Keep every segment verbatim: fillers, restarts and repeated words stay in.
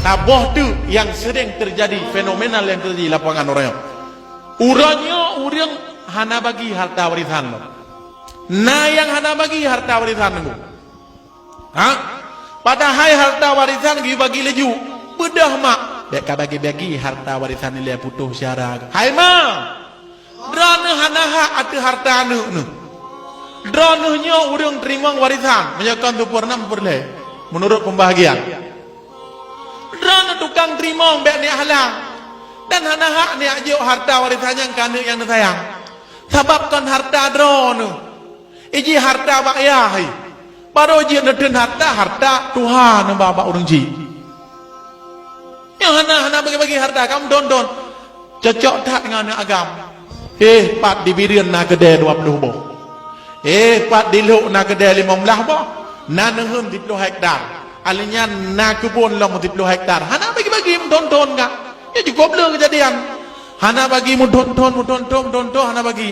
Saboh teuk nyang sering terjadi, fenomenal nyang terjadi lapangan uroe nyoe. Uroe nyoe ureuëng hana bagi harta warisan lom. Na nyang hana bagi harta warisan nunggu. Ha? Padahai harta warisan gibagi laju. Beudôh mak, bék ka bagi-bagi harta warisan ilée putôh syara. Hai ma! Droeneuh hana hak ateueh harta aneuëk neuh. Droeneuh nyoe ureuëng teurimong warisan, meunyoe kon teupeu nam peureulée, meunurot pembahagian. Droeneuh tukang teurimong bék neujak halang, dan hana hak neujak jok harta warisan nyan keu aneuëk nyang neusayang. Sabab kon harta droeneuh. Iji harta bak yah hai. Barô jeuet neuteun harta, harta Tuhan neuba bak ureuëng jih. Nyoe hana, hana bagi-bagi harta, kamu don-don. Cocok that ngon aneuk agam. Eh, pat di Bireuen na keudè dua ploh boh. Eh, pat di Lhok na keudè limong blaih boh. Na neuheun siploh hektar. Alèh nyan na keubon lom siploh hektar. Hana bagi-bagi, meuthon-thon ka. Nyoe cukup le keujadian. Hana bagi meuthon-thon, meuthon-thon, meuthon-thon, hana bagi.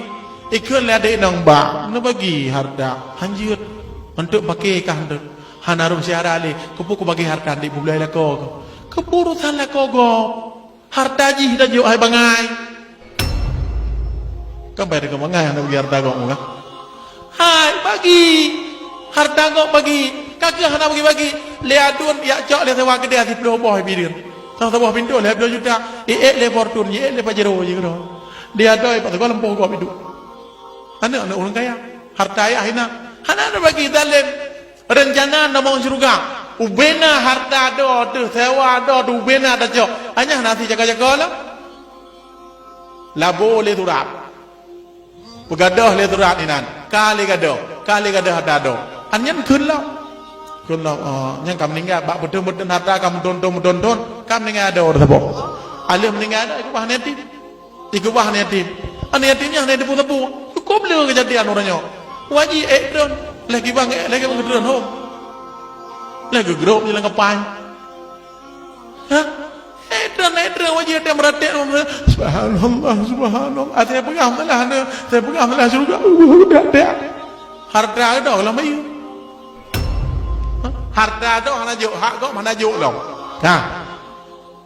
Ikheun lé adék nang bak, neubagi harta. Hanjeuet. Untuk paké kah hanjeuet. Hana rôh syara lé. Keupeue kubagi harta, ndik peubloe lakoe keuh. Keupeue urosan lakoe gob. Harta jih tajok hai bangai. Kan bai deungon bangai hana bagi harta gob kah? Hai, bagi. Harta gob bagi. Ka keuh hana bagi-bagi. Lé aduen jak cok lé sewa keudè siploh boh Bireuen. Saboh pintoe lhèe ploh juta. Iék lé Fortuner, iék lé Pajero jih keudroe. Di adoe pat sagoe lampôh gob iduek. Aneuk-aneuk ureuëng kaya. Harta ayah hina. Hana neubagi, zalem. Reuncana na mong syeuruga. Ubena harta do teuh, sewa do teuh, ubena tacok. Anyah na si jaga-jaga lah. Labo lé surat. Peugadôh lé surat inan. Ka lé gadôh. Ka lé gadôh harta do. An nyan kheun lom. Kheun lom, oh, nyan ka meuninggai. Bak beuteun-beuteun harta ka meuthon-thon, meuthon-thon. Ka meuninggai adoe saboh. Alheuh meuninggai adoe, ikubah aneuk yatim. Dikeubah aneuk yatim. Aneuk yatim nyan hana teupeue-teupeue. Cukup le keujadian uroe nyoe. Wajib ék treun. Lheuh kibang ék, lheuh kibang treun hom. Lheuh geugrôp di lam kapai. Hah? Ék treun, ék treun, wajib ék treun, meuratéb. Subhanallah, subhanallah. Ah, saya peugah malah aneuk, saya peugah malah syeuruga. Uh, dak, dak. Harta doh lam bayeue. Hah? Harta doh hana jok, hak gob hana jok lom. Nah.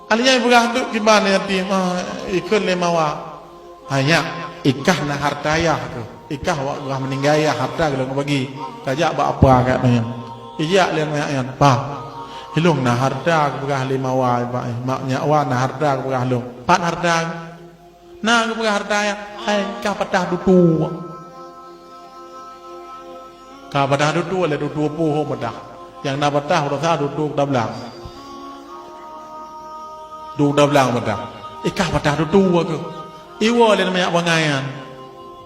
Alheuh nyan peugah duek kiban yatim, ah, ikheun lé mawa. Hai nyak, ikah na harta yah keuh. Ikah wak geuh meuninggai yah harta keuh lôn bagi. Kajak bak apa kat nyan. Ijak lé nyak nyan, "Pa, ilôn na harta," geupeugah lé mawa, "Mak, nyak wa na harta," geupeugah lôn. "Pat harta?" Na geupeugah harta nyan, hai ka patah dutu. Ka patah dutu, lé dutu puh patah. Nyang na patah uroe sa dutu tablang. Dutu tablang patah. Eh, ka patah dutu aku. Iwoe lé manyak bangai nyan.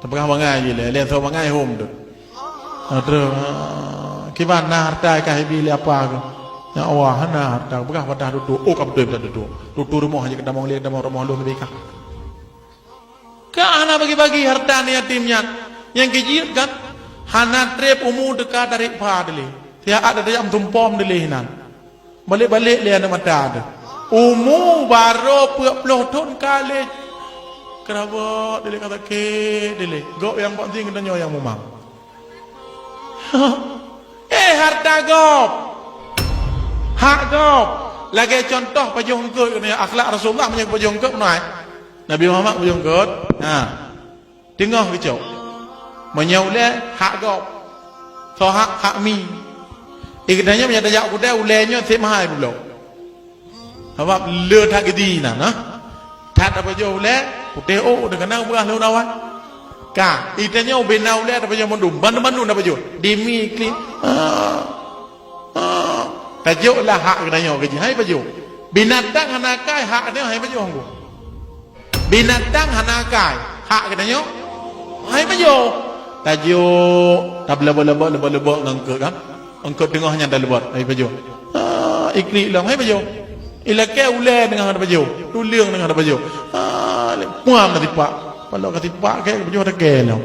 Tapeugah bangai jih lé, lé soe bangai hom tu. Ah, terus, ah, kiban na harta ka hibi lé apa aku. Ya Allah, hana harta, peugah patah dutu. Oh, ka beutôi patah dutu. Dutu rumoh aja keudamong lé, keudamong rumoh lôn leubeh kah. Ka hana bagi-bagi harta aneuk yatim nyan. Nyang keu jeuet kan, hana treb umu teuka tarék pha dilèe. Siat tajak meutumpom dilèe hinan. Balek-balek lé aneuk mata teuh. Umu barô peuet ploh thon ka lé keurabot dilèe, ka sakét dilèe. Gob nyang bak nting geutanyoe nyang mumang. Eh, harta gob. Hak gob. Lagèe contoh pajoh eungkôt, akhlak Rasulullah meunyoe pajoh eungkôt meunoe. Nabi Muhammad pajoh eungkôt. Ha. Teungoh geucok. Meunyoe ulèe, hak gob. Soe hak, hak mi. Di geutanyoe meunyoe tajak u keudè, ulèe nyoe sép meuhai peubloe. Sabab le that geuti na, nah. That tapajoh ulèe, putéh ôk, teuka na peugah lôn awai. Ka, di tanyoe ubena ulèe tapajoh mandum, bandum-bandum tapajoh. Di mi klim. Ah. Ah. Tajok lah hak geutanyoe keu jih, hai pajoh. Binatang hana akai, hak geutanyoe hai pajoh. Binatang hana akai, hak geutanyoe hai pajoh. Tajok, tabeuleubeut-leubeut, leubeut-leubeut ngon eungkôt kan. Eungkôt teungoh nyan taleubeut, hai pajoh. Ah, iklik lom, hai pajoh. Ilakèe ulèe teungoh tapajoh, tuleueng teungoh tapajoh. Ah, lé muam na tipak. Palok ka tipak kèe pajoh takèe lom.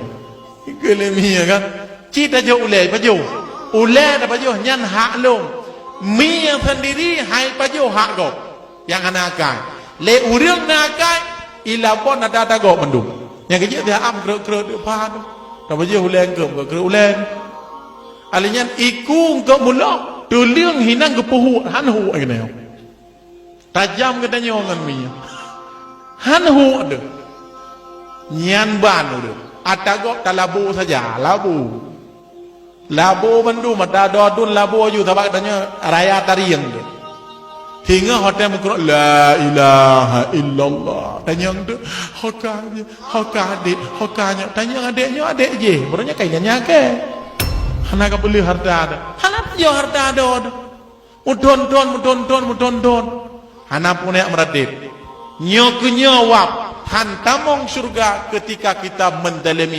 Ikeu lé mi kan. Ci tajok ulèe, pajoh. Ulèe tapajoh nyan hak lôn. Mi nyang sendiri hai pajoh hak gob. Nyang hana akai. Lé ureueng na akai, ilabon ata-ata gob mandum. Nyang keu jeuet siat am kreuet-kreuet deuk pha tu. Tapajoh ulèe eungkôt, kreuet-kreuet ulèe. Alèh nyan iku eungkôt mulo, tuleueng hinan geupeuhuek, han huek keunoe. Tajam geutanyoe ngon minyeuk. Han huek deuh. Nyan ban ureueng. Ata gob talabo saja, labo. Labo bandum, ata dodun labo aju, sabab tanyoe raya tarieng deuh. Singoh watèe meukeurok, "La ilaha illallah." Tanyong deuh, "Ho ka jih, ho ka adek, ho ka nyoe." Tanyong adek nyoe adek jih. Baroe nyoe kai nyan nyang kèe. Hana ka peuleueh hareuta deuh. Hana peujeuet hareuta deuh. Meuthon-thon, meuthon-thon, meuthon-thon. Hana peuneuk meuratéb. Nyoe keu nyoe wab, han tamong syeuruga ketika kita menzalimi